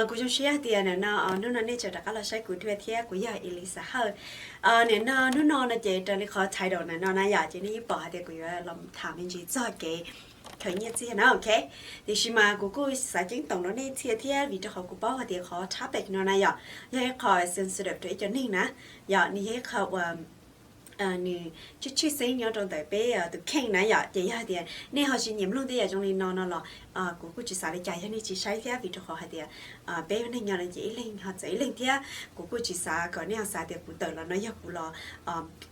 Kuv zoo siab hais tias nim no hnub no nej tseem rov qab los saib kuv dua thiab. Kuv yog Elisa Hawj. Nim no hnub no no ces raws li qhov title nim no na yom, ces nej yeej pom hais tias kuv yuav los tham me ntsis txog kev khaws nyiaj txiag na, ok. Tiam sis mas kuv kuj xav ceeb toom rau nej txhia thiab, vim rau qhov kuv paub hais tias qhov topic no na yom, yog ib qho sensitive rau ib co neeg na, yom, nws yog ib qho uas nws tshwj tshwj xeeb nyob rau ntawm peb tus kheej na yom. Ces yog hais tias nej ho tsis nyiam mloog tej yam zoo li no no los kuv kuj tsis xav li cas, yog nej tsis saib thiab, vim rau qhov hais tias peb ua neeg nyob no ces ib leeg ho txawv ib leeg thiab. Kuv kuj tsis xav kom nej ho xav tias kuv tawm los no yog kuv los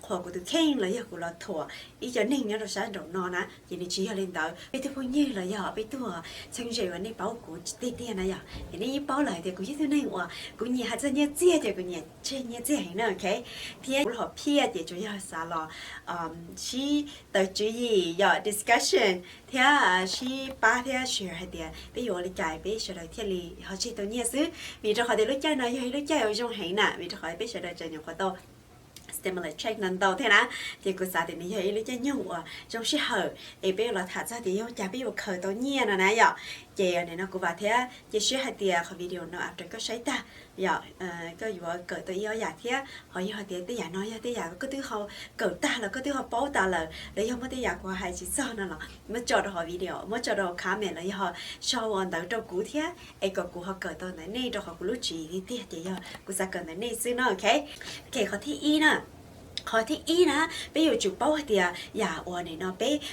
qhuas kuv tus kheej los yog kuv los thuam ib co neeg nyob rau sab nraum no na, ces nws tsis yog li ntawd. Peb tug phooj ywg los yog peb tug txheeb ze uas nej paub kuv tiag tiag na yom, ces nej yeej paub lawm hais tias kuv yog tug neeg uas kuv nyiam hais txog nyiaj txiag ces kuv nyiam tseg nyiaj txiag heev na, ok. Thiab kuv lub hom phiaj ces tsuas yog xav los sib tawm tswv yim yom, discussion thiab sib pab thiab share hais tias peb yuav ua li cas peb sawv daws thiaj li ho tseg tau nyiaj xwb. Vim rau qhov tias lub caij no yog ib lub caij uas zoo heev na, vim rau qhov peb sawv daws tseem nyuam qhuav tau stimulus check no ntau thiab na. Ces kuv xav tias nws yog ib lub caij nyoog uas zoo sij hawm es peb yuav los tham txog tias yog cas peb yuav khaws tau nyiaj no na yom. Ces nim no kuv vam thiab cia siab hais tias qhov video no after koj saib tag yom, koj yuav kawm tau ib ob yam thiab. Ho yog hais tias tej yam no yog tej yam koj twb ho kawm tag los koj twb ho paub tas lawm, los yog muaj tej yam kuv hais tsis txog no los muab tso rau hauv video, muab tso rau hauv comment los yog sau ntawv rau kuv thiab es kom kuv ho kawm tau ntawm nej, rau qhov kuv lub tswv yim tiag tiag ces yog kuv xav kawm ntawm nej xwb no, ok. Ok, qhov thib ib na, qhov thib ib na, peb yuav tsum paub hais tias yam uas nim no peb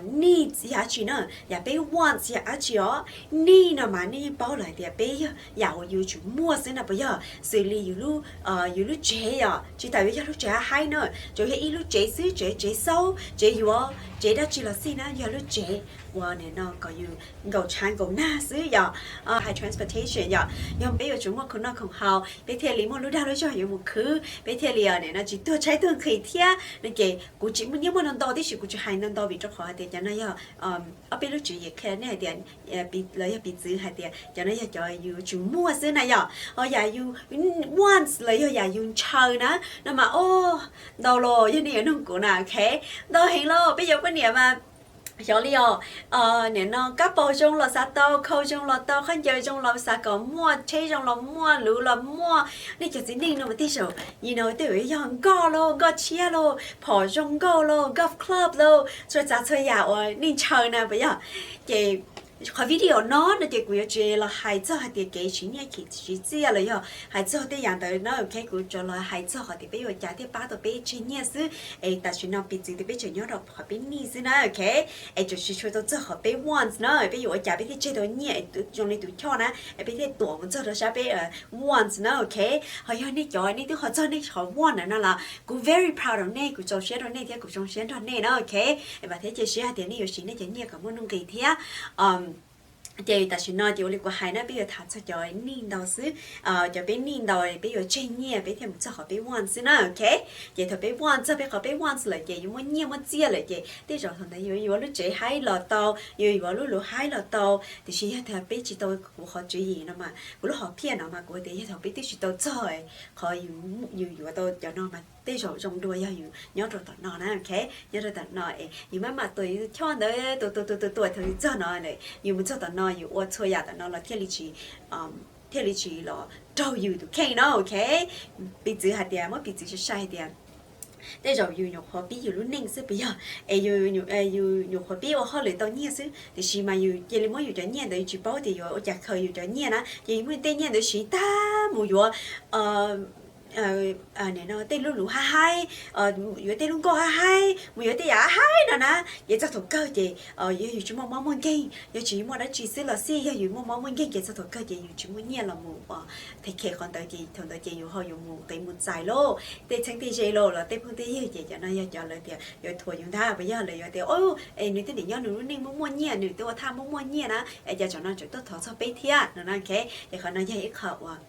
need yog dab tsi na, yam peb wants yog dab tsi os. Need no mas nej yeej paub lawm hais tias peb yog yam uas yus tsum muaj xwb na puas yog? Xws li yus lub, yus lub tsev yom, tsis tas yuav yog lub tsev haib na, tsuas yog ib lub tsev xwb, tsev, tsev xaub, tsev yuav, tsev dab tsi los xij na, yog lub tsev uas nim no kom yus nkaum tshav nkaum nag xwb yom. Hais transportation yom, yog peb yuav tsum muaj khoom noj khoom haus peb thiaj li muaj lub dag lub zog yuav mus khwv, peb thiaj li nim no tsis tuag tshaib tuag nqhis thiab no. Ces kuv tsis muaj nyiaj muaj no ntau tib si, kuv tsis hais no ntau vim rau qhov hais tias cov no yog ob peb lub tswv yim qhia nej hais tias, los yog piv txwv hais tias cov no yog cov yus tsum muaj xwb na yom. Ho yam yus wants los yog yam yus ntshaw na, no mas o, ntau los yog nej yuav nug kuv na, ok, ntau heev los peb cov poj niam mas xyov li os. Nim no kab paus zoo los xav tau, khau zoo los tau, khaub ncaws zoo los xav kom muaj, tsheb zoo los muaj, luv los muaj. Nej cov txiv neej no mas tej zaum you know tej zaum yog nkoj lauj, nkoj tshiab lauj, phom zoo nkauj lauj, golf club lauj, txhua tsav txhua yam uas nej ntshaw na puas yog? Ces qhov video no no ces kuv yuav tsis los hais txog hais tias kev siv nyiaj siv txiaj los yog hais txog tej yam ntawd no, ok. Kuv tsuas los hais txog qhov tias peb yuav ua cas thiaj pab tau peb tseg nyiaj xwb. Es tam sim no piv txwv tias peb tseem nyob rau qhov peb need xwb na, ok. Es tseem tsis tshua tau txog qhov peb wants na, peb yuav ua cas peb thiaj tseg tau nyiaj zoo li tus choj na, es peb thiaj tuam mus txog rau sab peb wants na, ok. Ho yog nej cov nej twb ho txog nej qhov want na no los kuv very proud of nej, kuv txaus siab rau nej thiab kuv zoo siab nrog nej na, ok. Es vam thiab cia siab hais tias nej yuav siv nej cov nyiaj kom muaj nuj nqis thiab. Ces tam sim no ces ua li kuv hais na, peb yuav tham txog cov need ntau xwb. Cov peb need ntau peb yuav tseg nyiaj peb thiaj mus txog qhov peb want xwb na, ok. Ces thaum peb want txog peb qhov peb want lawm ces yus muaj nyiaj muaj txiaj lawm ces tej zaum thaum ntawd yus yuav lub tsev haib los tau, yus yuav lub luv haib los tau, tiam sis yog tias peb tsis tau kuv qhov tswv yim no mas, kuv lub hom phiaj no mas kuv tias yog thaum peb twb tsis tau txog qhov yus yuav tau cov no mas tej zaum zoo dua yog yus nyob rau tom no na, ok. Nyob rau tom no es yus maj mam tuam yus choj ntawd tuam tuam tuam tuam tuam thaum yus txog no lawm, yus mus txog tom no yus ua txhua yam tom no los thiaj li tsis thiaj li tsis los raug yus tus kheej no, ok. Piv txwv hais tias, muab piv txwv sai sai hais tias tej zaum yus nyuam qhuav pib yus lub neej xwb puas yog? Es yus nyuam qhuav pib ua hauj lwm tau nyiaj xwb, tiam sis mas yus cia li muab yus cov nyiaj ntawd, yus tsis paub tias yuav ua cas khaws yus cov nyiaj na, ces yus muab tej nyiaj ntawd siv tag mus yuav nim no tej lub luv haib haib, yuav tej lub nkoj haib haib, mus yuav tej yam haib haib no na, ces txog thaum kawg ces yog yus tsis muaj mob muaj nkeeg, yog tsis muaj dab tsi xwb los xij, yog yus muaj mob muaj nkeeg ces txog thaum kawg ces yus tsis muaj nyiaj los mus ua, them khem qhov ntawd ces thaum ntawd ces yus ho yuav mus qiv mus txais lauj, tej txheeb tej ze lauj, los tej phooj tej ywg ces cov no yog cov lawv tias yuav thuam yus ntag, puas yog? Lawv yuav tias, o, es nws twb niam nyob nws lub neej muaj muaj nyiaj, nws twb ua thaj muaj muaj nyiaj na, es cas tsam no tseem tuaj thov txog peb thiab no na, ok. Es qhov no yog ib qho uas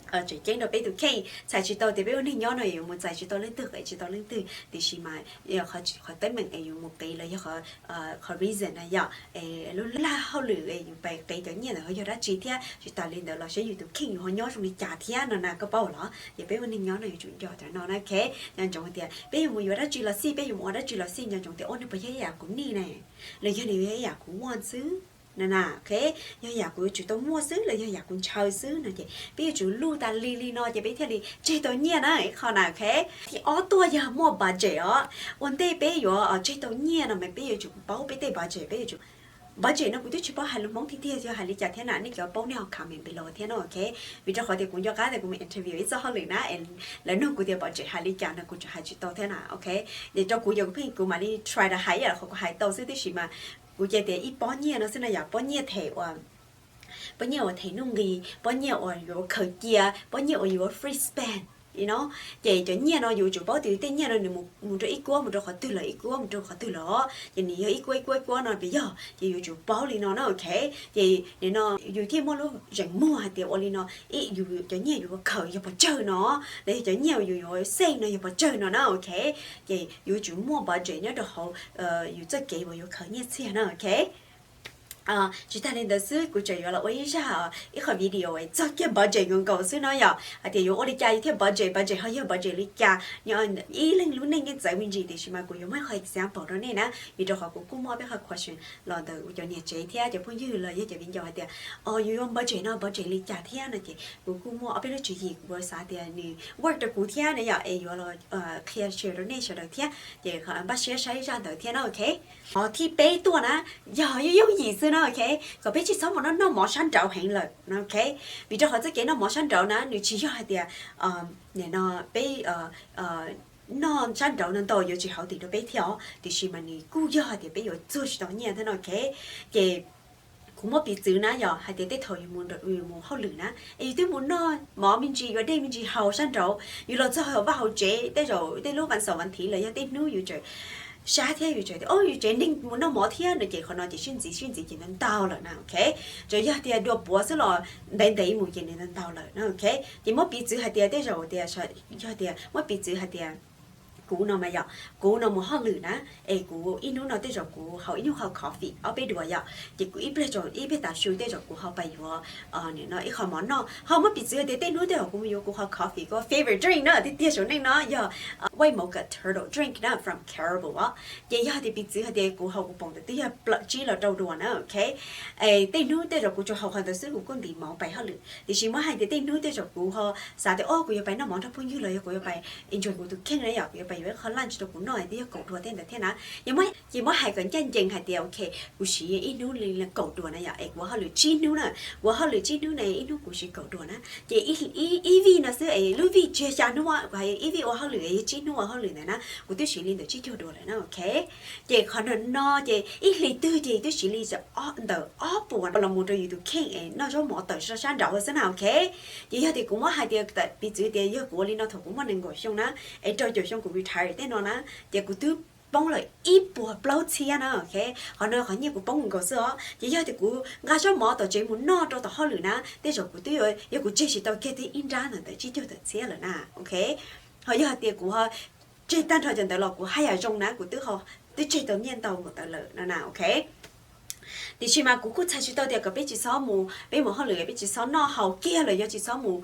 tseem ceeb rau peb tus kheej. Txhais tsis tau tias peb ua neeg nyob no yuav mus txais tsis tau leej twg, qiv tsis tau leej twg, tiam sis mas qhov teeb meem es yus mus qiv los yog qhov reason na yom, lub laj hauj lwm es yus pais qiv cov nyiaj ntawd ho yog dab tsi thiab, tsis tas li ntawd los saib yus tus kheej yus ho nyob zoo li cas thiab no na, koj paub los? Ces peb ua neeg nyob no yuav tsum nco cov no na, ok. Nco ntsoov tias peb yuav mus yuav dab tsi los xij, peb yuav mus ua dab tsi los xij, nco ntsoov tias, o, nws puas yog ib yam kuv need ne, los yog nws yog ib yam kuv want xwb. na na, ok. Yog yam kuv yuav tsum tau muaj xwb los yog yam kuv ntshaw xwb no ces peb yuav tsum luj tas li li no ces peb thiaj li tseg tau nyiaj na, ib qho na, ok. Thib ob tuaj yog muaj budget os. Ua ntej peb yuav tseg tau nyiaj no mas peb yuav tsum paub peb tej budget, peb yuav tsum budget no kuv twb tsis paub hais lus Hmoob tiag tiag yog hais li cas thiab na, nej cov paub nej ho comment below thiab no, ok. Vim rau qhov tias kuv nco qab tias kuv mus interview ib txoj hauj lwm na, lawv nug kuv tias budget hais li cas no kuv tseem hais tsis tau thiab na, ok. Ces rau kuv ces kuv pheej kuv mam li try rau hais ib yam qhov kuv hais tau xwb, tiam sis mas kuv cia tias ib pob nyiaj no xwb no yom, pob nyiaj them ua pob nyiaj uas them nuj nqis, pob nyiaj uas yuav khaws cia, pob nyiaj uas yuav free spend, no. Ces cov nyiaj no yus tsum paub tias tej nyiaj no nws mus rau ib kuab mus rau qhov twg lawm, ib kuab mus rau qhov twg lawm, ces nws yog ib kuab ib kuab ib kuab no pes yog, ces yus tsum paub li no na, ok. Ces nim no yus thiaj muaj lub zeem muag hais tias ua li no, ib, yus cov nyiaj yus khaws yog pes tsawg no, los yog cov nyiaj yus yuav save no yog pes tsawg no na, ok. Ces yus tsum muaj budget nyob rau hauv yus txoj kev uas yuav khaws nyiaj txiag na, ok. Tsis tag li ntawd xwb, kuv tseem yuav los ua ib zaj, ib qho video txog kiag budget nkaus nkaus xwb no yom, hais tias yuav ua li cas yus thiaj budget, budget ho yog budget li cas, nyob ib leeg lub neej yeej txawv me ntsis, tiam sis mas kuv yuav muaj ib qho example rau nej na, vim rau qhov kuv kuj muaj ob peb qho question los ntawm kuv cov niam tsev thiab cov phooj ywg los yog cov viv ncaus hais tias, o, yus yuav budget no budget li cas thiab no ces kuv kuj muaj ob peb lub tswv yim kuv xav tias nws work rau kuv thiab na yom, es yuav los qhia share rau nej sawv daws thiab, ces npaj siab saib zaj ntawd thiab na, ok. Qhov thib peb tuaj na, yog yooj yooj yim xwb na, ok, kom peb tsis txhob mus noj noj mov sab nraud heev lawm, ok. Vim rau qhov txoj kev noj mov sab nraud na nws tsis yog hais tias, no, peb noj sab nraud no ntau yuav tsis haum tim rau peb thiab os, tiam sis mas nws kuj yog hais tias peb yuav txuag tsis tau nyiaj thiab no, ok. Ces kuv muab piv txwv na yom, hais tias tej thaum yus mus hauj lwm na, es yus twb mus noj mov me ntsis yuav dej me ntsis haus sab nraud, yus los txog hauv vaj hauv tsev tej zaum tej lub vas xaum vas thiv los yog tej hnub yus tseem sab thiab yus tseem tias, o, yus tsev neeg mus noj mov thiab no ces qhov no ces sib ntxiv sib ntxiv ces ntau ntau lawm na, ok. Tsuas yog tias dua puav xwb los ntev ntev mus ces nws ntau ntau lawm na, ok. Ces muab piv txwv hais tias tej zaum tias, yog tias muab piv txwv hais tias kuv no mas yom, kuv no mus hauj lwm na, es kuv ib hnub no tej zaum kuv haus ib nyuag qho coffee ob peb duas yom, ces kuv ib pliag, ib pliag tav su tej zaum kuv ho pais yuav nim no ib qho mov noj, ho muab piv txwv tias tej hnub tej zaum kuv mus yuav kuv qho coffee, kuv favorite drink na tiag tiag saum neej no yog White Mocha Turtle Drink na from Caribou os. Ces yog tias piv txwv hais tias kuv haus kuv poom ntawd twb yog plaub tsib los rau duas na, ok. Tej hnub tej zaum kuv tsuas haus qhov ntawd xwb kuv kuj ntim mov pais hauj lwm, tiam sis muab hais tias tej hnub tej zaum kuv ho xav tias, o, kuv yuav pais noj mov nrog phooj ywg los yog kuv yuav pais enjoy kuv tus kheej na yom, kuv yuav pais yuav ib qho lunch rau kuv noj twb yog kaum duas tej ntawd thiab na. Ces muab hais kom ncaj ncees hais tias, ok, kuv siv ib hnub li kaum duas na yom, es kuv ua hauj lwm tsib hnub na, kuv ua hauj lwm tsib hnub na ib hnub kuv siv kaum duas na, ces ib vij no xwb es lub vij tsis yog xya hnub, kuv hais ib vij ua hauj lwm es yog tsib hnub ua hauj lwm ntawd na kuv twb siv li ntawm tsib caug duas lawm na, ok. Ces qhov no no ces ib hlis twg ces twb siv li ntawm ob puas los mus rau yus tus kheej es noj zaub mov tawm sab nraud xwb na, ok. Ces yog tias kuv muab hais tias piv txwv tias yog kuv ua li no thaum kuv muaj nees nkaum xyoo na, es rau caum xyoo kuv retire tej no na, ces kuv twb poob lawm ib puas plaub txhiab na, ok. Qhov no qhov nyiaj kuv poob nkaus xwb os. Ces yog tias kuv nqa zaub mov tom tsev mus noj rau tom hauj lwm na tej zaum kuv twb, yog kuv tseg tsis tau kiag twb ib nrab ntawm tsib caug tawm txhiab lawm na, ok. Ho yog hais tias kuv ho tseg tag nrho cov ntawd los kuv haj yam zoo na kuv twb, twb tseg tau nyiaj ntau nkaus ntawd lawm no na, ok. Tiam sis mas kuv kuj txhais tsis tau tias kom peb tsis txhob mus, peb mus hauj lwm peb tsis txhob noj haus kiag los yog tsis txhob mus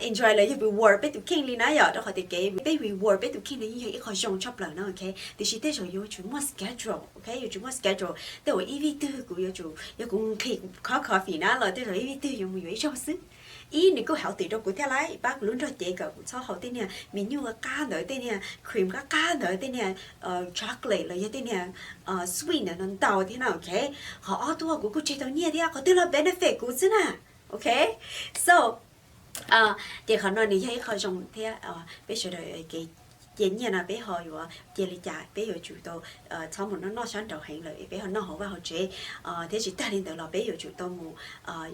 enjoy los yog reward peb tus kheej li na yom, rau qhov tias kev peb reward peb tus kheej no yeej yog ib qho zoo tshaj plaws na, ok. Tiam sis tej zaum yuav tsum muaj schedule, ok, yuav tsum muaj schedule tej uas ib vij twg kuv yuav tsum, yog kuv nqhis khob coffee na los tej zaum ib vij twg yuav mus yuav ib zaug xwb. Ib, nws kuj healthy rau kuv thiab lauj, pab kuv lub nrog cev kom kuv txhob haus tej niag me nyuj qab qab ntawd, tej niag cream qab qab ntawd, tej niag chocolate los yog tej niag sweet ntawd no ntau thiab na, ok. Qhov ob tuaj kuv kuj tseg tau nyiaj thiab, qhov twg los benefit kuv xwb na, ok. So ces qhov no nws yog ib qho zoo thiab, peb sawv daws kev cia nyiaj no peb ho yuav cia li cas, peb yuav tsum tau txhob mus noj noj sab nraud heev lawm, peb ho noj hauv vaj hauv tsev, thiab tsis tag li ntawd los peb yuav tsum tau mus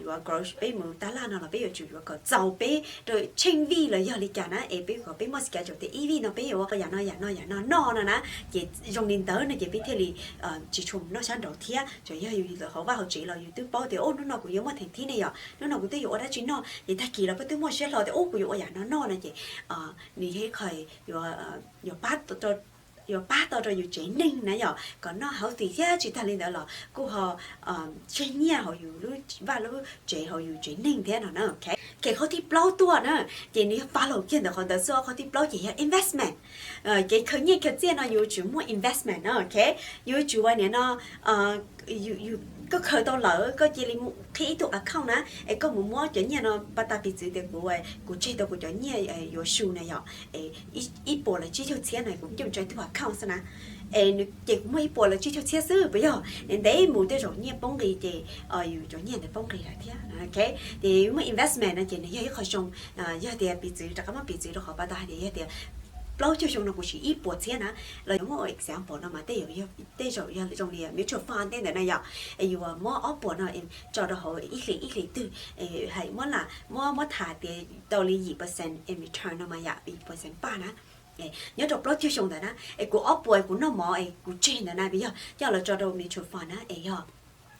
yuav grocery, peb mus tab laj no los peb yuav tsum yuav kom txaus peb rau tsheej vij los yog li cas na, es peb kom peb muaj schedule tias ib vij no peb yuav ua yam no yam no yam no noj no na, ces zoo li ntawd no ces peb thiaj li tsis tshua mus noj sab nraud thiab. Tsuas yog yus hauv vaj hauv tsev los yus twb paub tias, ub, hnub no kuv yuav muaj theem thib ne yom, hnub no kuv twb yuav ua dab tsi noj, ces tag kis los peb twb muaj siab hlo tias, ub, kuv yuav ua yam no noj no ces nws yog ib qho yuav pab, yuav pab tau rau yus tsev neeg na yom, kom noj healthy thiab tsis tag li ntawd los kuj ho tseg nyiaj hauv yus lub vaj lub tsev hauv yus tsev neeg thiab no na, ok. Ces qhov thib plaub tuaj na, ces nws yog follow kiag ntawm qhov ntawd xwb. Qhov thib plaub ces yog investment. Kev khaws nyiaj khaws txiaj no yuav tsum muaj investment no, ok. Yuav tsum ua nim no, koj khaws tau lawm koj cia li qhib ib tug account na, es koj mus muab cov nyiaj no, pas tas piv txwv tias kuv, kuv tseg tau kuv cov nyiaj yuav su na yom, ib puas los tsib caug txhiab no kuv coj mus tso ib tug account xwb na. Es ces kuv muaj ib puas los tsib caug txhiab xwb puas yog? Ntev mus tej zaum nyiaj poob nqi ces yus cov nyiaj ntawd poob nqi lawm thiab, ok. Ces muaj investment no ces nws yog ib qho zoo. Yog tias piv txwv, rov qab muab piv txwv rau qhov pas tas hais tias yog tias plaub caug xyoo no kuv siv ib puas txhiab na, los yuav muab ua example no mas tej zaum yog zoo li mutual fund tej ntawd na yom, es yus muab ob puas no tso rau hauv ib hlis ib hlis twg, hais muab lam muab muab tham tias tau li yim percent in return no mas yam yim percent paj na. Nyob rau plaub caug xyoo ntawd na, es kuv ob puas kuv noj mov es kuv tseg ntawd na, yog coj los tso rau mutual fund na, es yog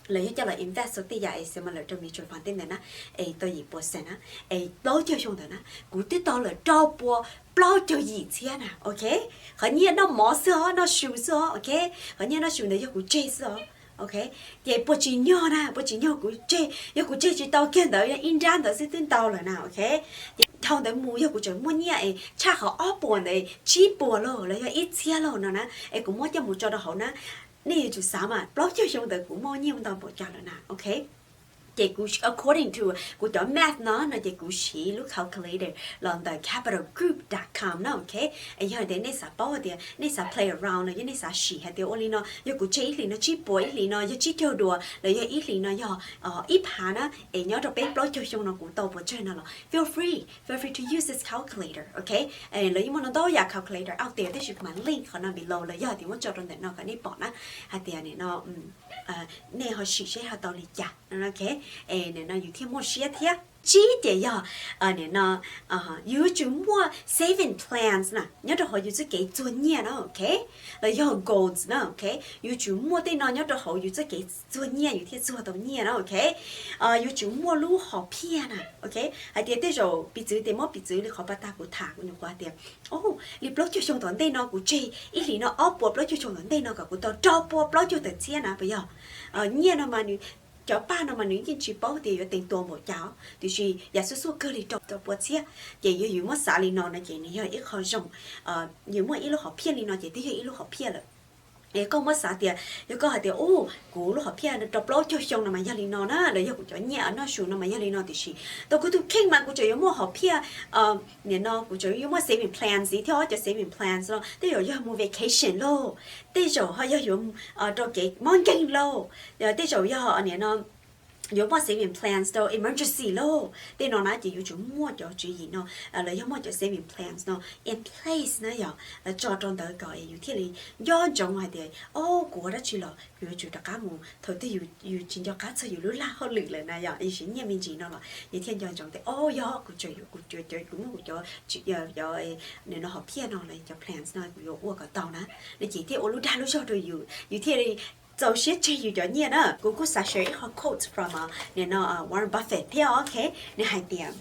los yog coj los invest tej yam es similar rau mutual fund tej ntawd na, es tau yim percent na, es plaub caug xyoo ntawd na, kuv twb tau lawm rau puas plaub caug yim txhiab na, ok. Qhov nyiaj noj mov xwb os, noj su xwb os, ok. Qhov nyiaj noj su ntawd yog kuv tseg xwb os, ok. Ces puas tsim nyog na, puas tsim nyog kuv tseg, yog kuv tseg tsis tau kiag ntawd, yog ib nrab ntawd xwb twb ntau lawm na, ok. Ces dhau ntawd mus yog kuv tseem muaj nyiaj es tshaj qhov ob puas ntawd tsib puas lauj los yog ib txhiab lauj no na, es kuv muab coj mus tso rau hauv na, nej yuav tsum xav mas plaub caug xyoo ntawd kuv muaj nyiaj ntau npaum cas lawm na, ok. Ces kuv according to kuv cov math no no ces kuv siv lub calculator los ntawm capital group dot com no, ok. Yog tias nej xav paub tias nej xav play around los yog nej xav sim hais tias ua li no, yog kuv tseg ib hlis no tsib puas, ib hlis no yog tsib caug duas, los yog ib hlis no yog ib phav na, es nyob rau peb plaub caug xyoo no kuv tau puas tsawg no los feel free, feel free to use this calculator, ok. Los yeej muaj ntau yam calculator out there, tab sis kuv mam link qhov no below los yog tias muab tso rau ntawm no kom nej pom na, hais tias nim no nej ho sim seb ho tau li cas, ok. Es nim no yus thiaj muaj siab thiab. Tsib ces yog nim no yus yuav tsum muaj saving plans na nyob rau hauv yus txoj kev txuag nyiaj na, ok, los yog goals na, ok. Yus yuav tsum muaj tej no nyob rau hauv yus txoj kev txuag nyiaj yus thiaj txuag tau nyiaj na, ok. Yus yuav tsum muaj lub hom phiaj na, ok, hais tias tej zaum piv txwv tias muab piv txwv li qhov pas tas kuv tham kuv nug kuv hais tias, o, li plaub caug xyoo tom ntej no kuv tseg ib hlis no ob puas, plaub caug xyoo tom ntej no kom kuv tau rau puas plaub caug tawm txhiab na puas yog? Nyiaj no mas nws, cov paj no mas nws yeej tsis paub tias yuav teev tua npaum cas, tiam sis yam xuaj xuaj kawg li rau rau puas txhiab. Ces yog yus muab xav li no no ces nws yog ib qho zoo, yus muaj ib lub hom phiaj li no ces twb yog ib lub hom phiaj lawm. Es koj muab xav tias yog koj hais tias, u, kuv lub hom phiaj rau plaub caug xyoo no mas yog li no na, los yog kuv cov nyiaj noj su no mas yog li no, tiam sis tau kuv tus kheej mas kuv tseem yuav muaj hom phiaj, nim no kuv tseem yuav muaj saving plans thiab, cov saving plans no tej zaum yog mus vacation lauj, tej zaum ho yog yuav rau kev mob nkeeg lauj, tej zaum yog nim no yuav muaj saving plans rau emergency lauj. Tej no na ces yus tsum muaj cov tswv yim no, los yog muaj cov saving plans no in place na yom, tso rau ntawd kom yus thiaj li nco ntsoov hais tias, o, kuv ua dab tsi los kuv yuav tsum rov qab mus thaum twg yus tsis nco qab txog yus lub laj hauj lwm lawm na yom, yus siv nyiaj me ntsis no los yus thiaj nco ntsoov tias, o, yog kuv tseem yuav, kuv muaj kuv cov, cov nim no hom phiaj no los cov plans no kuv yuav ua kom tau na. No ces thiaj ua lub dag lub zog rau yus, yus thiaj li txaus siab tseg yus cov nyiaj na. Kuv kuj xav share ib qho quotes from nim no Warren Buffett thiab, ok. Nws hais tias,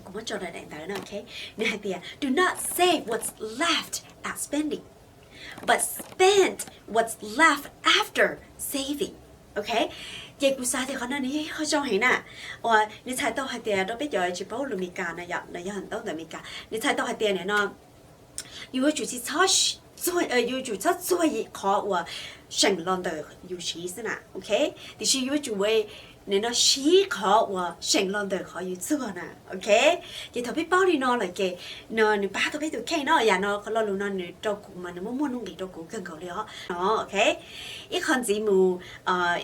kuv muab tso rau daim ntawv na, ok. Nws hais tias, do not save what's left at spending, but spend what's left after saving, ok. Ces kuv xav tias qhov no nws yog ib qho zoo heev na, uas nws txhais tau hais tias rau peb cov tsis paub lus Meskas na yom, los yog ntaub ntawv Meskas, nws txhais tau hais tias nim no yus yuav tsum tsis txhob, yus yuav tsum txhob txuag qhov uas seem los ntawm yus siv xwb na, ok. Tiam sis yus yuav tsum nim no siv qhov uas seem los ntawm qhov yus txuag na, ok. Ces thaum peb paub li no lawm ces no nws pab tau peb tus kheej no, yam no qhov lo lus no nws rau kuv mas nws muaj muaj nuj nqis rau kuv kawg nkaus li os no, ok. Ib qho ntxiv mus,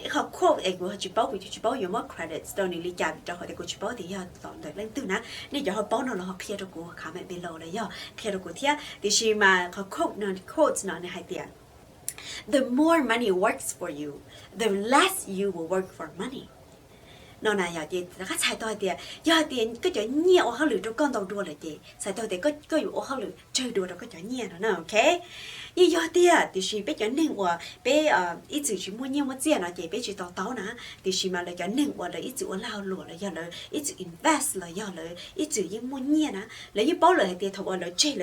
ib qho quote es kuv ho tsis paub, kuv tsis paub yuav muab credits rau nws li cas rau qhov tias kuv tsis paub tias yog los ntawm leej twg na. Nej cov ho paub no los ho qhia rau kuv comment below los yog qhia rau kuv thiab. Tiam sis mas qhov quote no, quotes no nws hais tias, the more money works for you, the less you will work for money. No na yog ces rov qab txhais tau hais tias yog hais tias koj cov nyiaj ua hauj lwm rau koj ntau dua lawm ces txhais tau tias koj yuav ua hauj lwm tsawg dua rau koj cov nyiaj no na, ok. Yeej yog tiag, tiam sis peb cov neeg uas peb ib txwm tsis muaj nyiaj muaj txiaj no ces peb tsis to taub na. Tiam sis mas lawv cov neeg uas lawv ib txwm ua lag ua luam los yog lawv ib txwm invest los yog lawv ib txwm yeej muaj nyiaj na, lawv yeej paub lawm hais tias thaum uas lawv tseg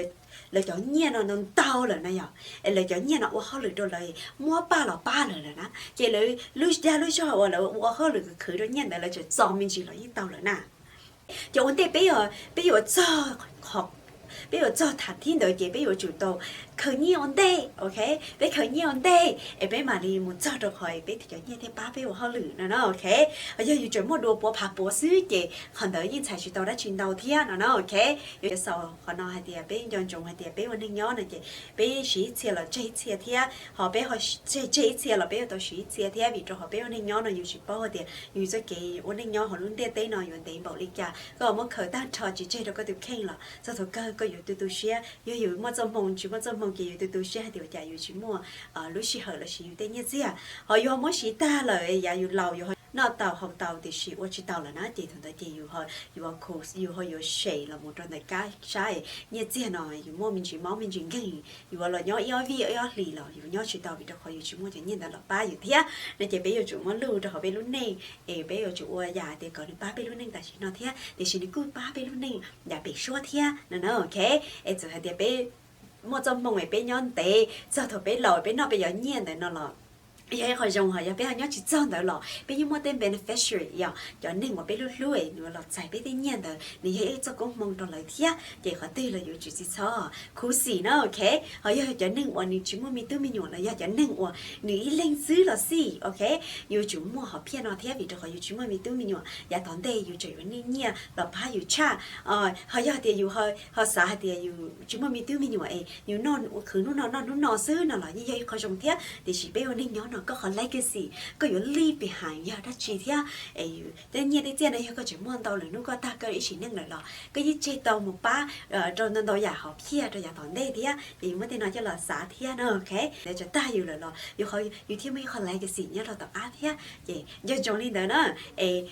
lawv cov nyiaj no ntau ntau lawm na yog, es lawv cov nyiaj no ua hauj lwm rau lawv muab paj los pab lawv lawm na, ces lawv lub dag lub zog uas lawv ua hauj lwm khwv khwv rau nyiaj ntawd lawv tseem txo me ntsis los yeej tau lawm na. Ces ua ntej peb, peb yuav txog qhov, peb yuav txog tham thib ntawd ces peb yuav tsum tau khaws nyiaj ua ntej, ok? Peb khaws nyiaj ua ntej es peb mam li mus txog rau qhov peb cov nyiaj thiaj pab peb ua hauj lwm no na, ok? Yog yus tseem muaj dua puav phav puav xwb ces qhov ntawd yeej txhais tsis tau dab tsi ntau thiab no na, ok? Yuav xaus qhov no hais tias peb nco ntsoov hais tias peb ua neej nyob no ces peb siv ib txhia los tseg ib txhia thiab, ho peb ho tseg tseg ib txhia los peb yuav tau siv ib txhia thiab, vim rau qhov peb ua neej nyob no yus tsis paub hais tias yus txoj kev ua neej nyob hauv lub ntiaj teb no yuav ntev npaum li cas. Koj muab khaws tag nrho tsis tseg rau koj tus kheej los txog thaum kawg koj yuav tu tu siab. Yog yus muaj txoj hmoo, tsis muaj txoj hmoo ces yus tu tu siab hais tias ua cas yus tsis muaj lub sij hawm los sis yus tej nyiaj txiag. Ho yus ho muab siv tag lawm yav yus laus yus ho noj tau haus tau tiam sis ua tsis tau lawm na ces thaum ntawd ces yus, yus ho yuav sem los mus rau ntawm kab sab, nyiaj txiag no yus muaj me ntsis mob me ntsis nkeeg, yus los nyob ib ob vij ib ob hlis los yus nyob tsis tau vim rau qhov yus tsis muaj cov nyiaj ntawd los pab yus thiab no ces peb yuav tsum muab luj rau hauv peb lub neej es peb yuav tsum ua yam tias kom nws pab peb lub neej tam sim no thiab tiam sis nws kuj pab peb lub neej yav pem suab thiab no na, ok? Es txawm hais tias peb muaj txoj hmoo es peb nyob ntev txog thaum peb laus peb noj peb cov nyiaj ntawd no los yog ib qho zoo, ho yog peb ho nyob tsis txog ntawd los peb yeej muaj tej beneficiary, yog cov neeg uas peb hlub hlub es nws los txais peb tej nyiaj ntawd nws yog ib txoj koob hmoo rau lawv thiab ces qhov twg los yuav tsum tsis txhob khuv xim na, ok? Ho yog cov neeg uas nws tsis muaj me tub me nyuam los yog cov neeg uas nws ib leeg xwb los xij, ok? Yuav tsum muaj hom phiaj no thiab vim rau qhov yus tsis muaj me tub me nyuam yav tom ntej yus tseem yuav need nyiaj los pab yus tshaj. Ho yog tias yus ho xav hais tias yus tsis muaj me tub me nyuam es yus noj khwv hnub no noj hnub no xwb no los yeej yog ib qho zoo thiab tiam sis peb ua neej nyob no koj qhov legacy koj yuav leave behind yog dab tsi thiab es tej nyiaj tej txiaj no yog koj tseem muaj ntau lwm hnub koj tag koj ib sim neej lawm los koj yeej tseg tau mus pab rau ntau ntau yam hom phiaj rau yav tom ntej thiab ces yus muab tej no coj los xav thiab no, ok? Lawv tseem tag yus lawm los yus thiaj muaj ib qho legacy nyob rau tom qab thiab ces nco ntsoov li ntawd na. Es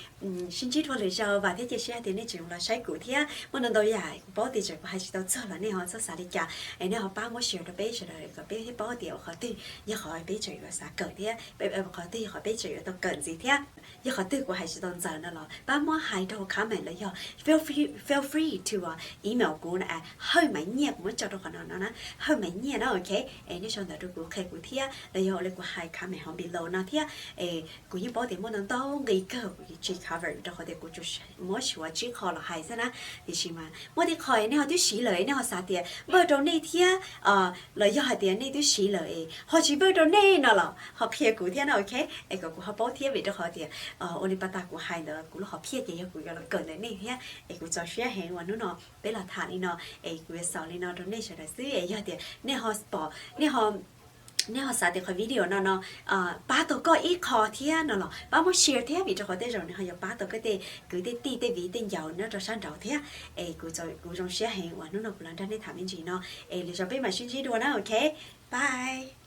sib ntsib dua lwm zaus, vam thiab cia siab tias nej tseem los saib kuv thiab muaj ntau ntau yam kuv paub tias tseem kuv hais tsis tau txog los nej ho txhob xav li cas es nej ho pab muab share rau peb sawv daws kom peb thiaj paub tias ua qhov twg yog qhov peb tseem yuav xav kawm thiab qhov twg yog qhov peb tseem yuav tau kawm ntxiv thiab. Yog qhov twg kuv hais tsis tau ntxaws no los pab muab hais rau comment los yog feel free, feel free to email kuv na, Hawj Maiv Nyiaj, kuv muab tso rau qhov no no na, Hawj Maiv Nyiaj na, ok? Es nej sau ntawv rau kuv qhia kuv thiab los yog ua li kuv hais comment hauv below no thiab es kuv yeej paub tias muaj ntau ntau nqi kawg kuv tsis cover rau qhov tias kuv tsuas muab suav tsib qho los hais xwb na. Tiam sis mas muaj tej qho nej ho twb siv lawm nej ho xav tias npawj rau nej thiab los yog hais tias nej twb siv lawm es ho tsis npawj rau nej no los ho qhia kuv thiab na, ok? Es kom kuv ho paub thiab vim rau qhov tias ua li pas tas kuv hais ntawd kuv lub hom phiaj ces yog kuv yuav los kawm ntawm nej thiab es kuv txaus siab heev uas hnub no peb los tham li no es kuv yuav xaus li no rau nej sawv daws xwb es yog tias nej ho pom, nej ho nej ho xav tias qhov video no no pab tau koj ib qho thiab no los pab muab share thiab vim rau qhov tej zaum nws ho yuav pab tau koj tej kwv tej tij tej viv tej ncaus nyob rau sab nraud thiab. Es kuv zoo siab heev uas hnub no kuv los nrog nej tham me ntsis no es lwm zaus peb mam sib ntsib dua na, ok? Bye.